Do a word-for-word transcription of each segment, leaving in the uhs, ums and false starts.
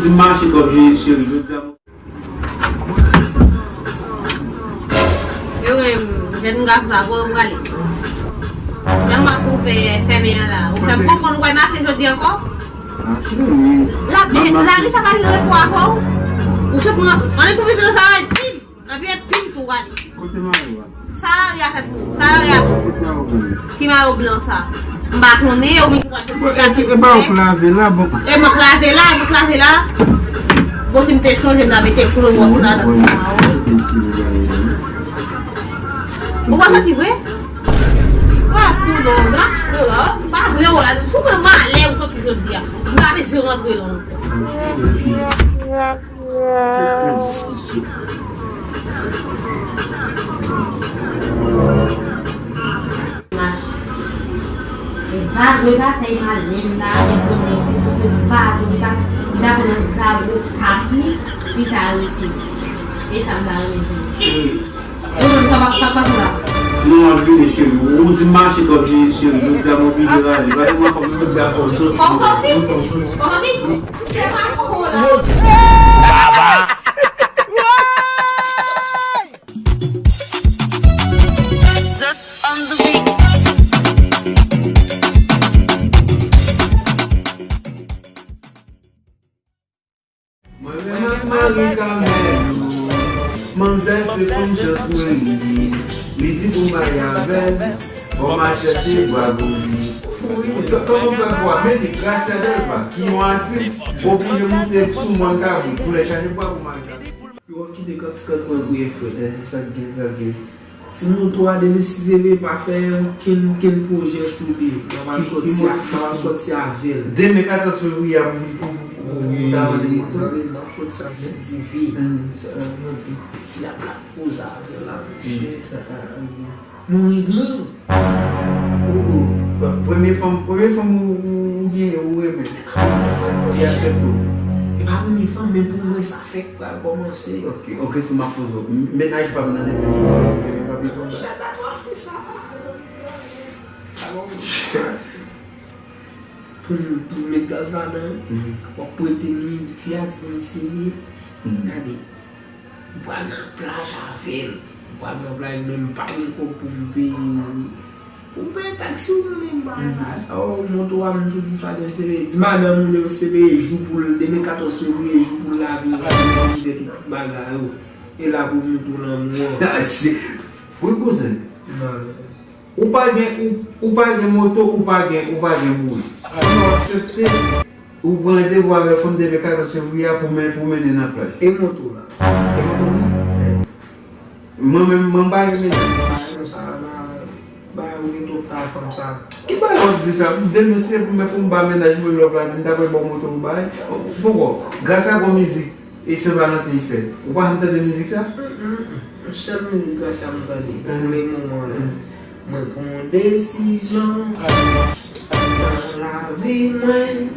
Di m mache twòp, je, cheri, jodi a. Yo menm, jèn gason sa, kote w prale? Jan m ap ouvè fèmen an la. Ou fè m konprann ou pral mache jodi ankò? Mache, wi. La, m ap mache. Lari sa pa gen repo avè w? Ou fè pran, ann kou vizyon sa, pim! Anpi e pim tou gade. Kote mayo a? Sa lari a fè pou ou. Sa lari a pou ou. Kote mayo blan? Ki mayo blan sa? M pa konnen, ou vin pral soti chache. E, e ba ou k lave la, bon. E mwen k lave la, e mwen k lave la. Bon, si m te chonje, m ta mete klowòks ladan. Ou pa santi vre? Wa koudon, gras kou la, pa vle w la. Pou mwen, malè ou soti jodi a. M pa bezwen rantre la ankò. Sa vre pa fè mal menm la, men konnen ki fout pa vin pa, li ta pran sa gwo kap li, li ta rete. E sa m ta renmen di. Cheri. Ou menm sa pa, sa pa pou la. Non, m ap vini, cheri. Ou di m mache twòp, cheri, cheri. Jodi a m oblije rale. Pa gen mwen fòk jodi a fò m soti. Fò m soti? Fò m soti? Fò m soti? Se pa fò la. Baba. Just on the beat. Mwen renmen ak Marie Carmelo. Manzè se fanm chans mwen li ye. Li di pou m maye avè l, fò m al chèche bwa pou li. Wi, kòman fè fwa? Men li, Gracia Delva, ki yon atis, oblije moute sou mòn kabrit pou l al chache bwa pou Marie Carmelo. Yo kite kantik an kwen pou ye frè. Eh, sa k gen, sa k gen. Ti moto a, demen si Dye vle, pa fè okenn, okenn pwojè sou li. N ap al sòti a, n ap al sòti avè l. Demen katòz fevriye a pou, pou, pou, pou ta mande moto. Zanmi m, n ap sòti a si Dye vle. Fi a plat poze avè l la, monchè. Sa ka rive. Nou ri byen. Ou, ou, premye fanm, premye fanm ou, ou, ou genyen, ou renmen. Ki aksepte w. E pa premye fanm, men pou mwen sa fèk pral kòmanse. Ok, ok, si m ap poze w. Mennaj pa m nan depresi. Chata twa fè sa. Pou m, pou m met gaz ladan, w ap prete m li, fi a di m li serye. Gade. M pral nan plaj avè l. M pral nan plaj, men m pa gen kòb pou m peye, pou m peye taksi, ou konnen bagay la. Sa, oh, moto a, m toujou sa, demen se peye. Di madanm ou, demen se peye jou pou l, demen katòz fevriye, jou pou l lave, lave, lave tout bagay yo. E la pou moto lanmou an. Wi, kouzen. Non, non. Ou pa gen, ou, ou pa gen moto, ou pa gen, ou pa gen boure. Ou aksepte, ou pran randevou avè fanm demen katòz fevriye a pou men, pou mennen nan plaj. E moto la? E moto la? Mwen menm, mwen pa gen mennaj. Bagay konsa la, bagay ou gen twòp ta fanm sa. Ki bagay w ap di sa? Demen se pou mwen, pou m ba mennaj mwen love la, m ta pral ba w moto pou bay. Poko, gras a gon mizik. E Sen Valanten fèt. Ou pa janm tande mizik sa? Mm, mm, mm. Yon sèl mizik Gracia m tande pou le moman la. Mwen pran yon desizyon nan lavi mwen.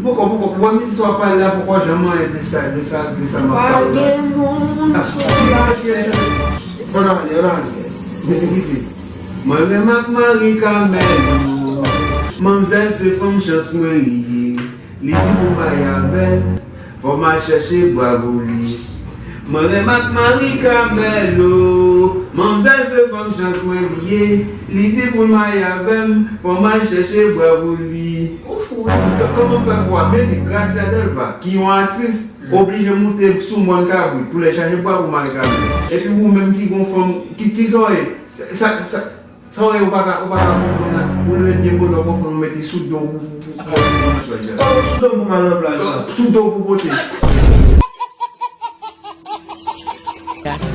Poko, poko, ou wè mizik sa w ap pale la, poko janm anyen de sa, de sa, de sa m ap pale la. Pa gen moun sou latè. Ann ale, ann ale. Mwen renmen ak Marie Carmelo. Manzè se fanm chans mwen li ye. Li di pou m maye avè l, fò m al chèche bwa pou li. Mwen renmen ak Marie Carmelo, manzè se fanm chans mwen li ye. Li di pou l maye avè m, fò m al chèche bwa pou li. Ou fou, wi. Kòman fè fwa? Men li, Gracia Delva, ki yon atis, oblije moute sou mòn kabrit pou l al chache bwa pou Marie Carmelo. Epi ou menm ki gon fanm, ki, ki sa w ye? Sa, sa, Sa w ye, ou pa ka, ou pa ka konprann nan, ou leve byen bonè, ou konprann, ou mete sou do w pou, pou, pou, pou al nan plaj la. Kòman sou do m pou m al nan plaj la? Sou do w pou pote. That's